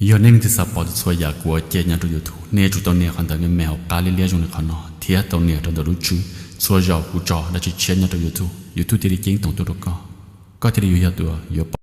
Yog nej leej twg xav pom txhua yam kuv ua ke nyob rau YouTube, nej yuav tsum tau nias qhov ntawv me me hauv qab liab liab zoo li qhov no thiab tau nias rau ntawm lub tswb. Txhua zaus kuv tso dab tsi tshiab nyob rau YouTube, YouTube thiaj li ceeb toom tuaj rau koj, koj thiaj li yuav yog tus yuav pom.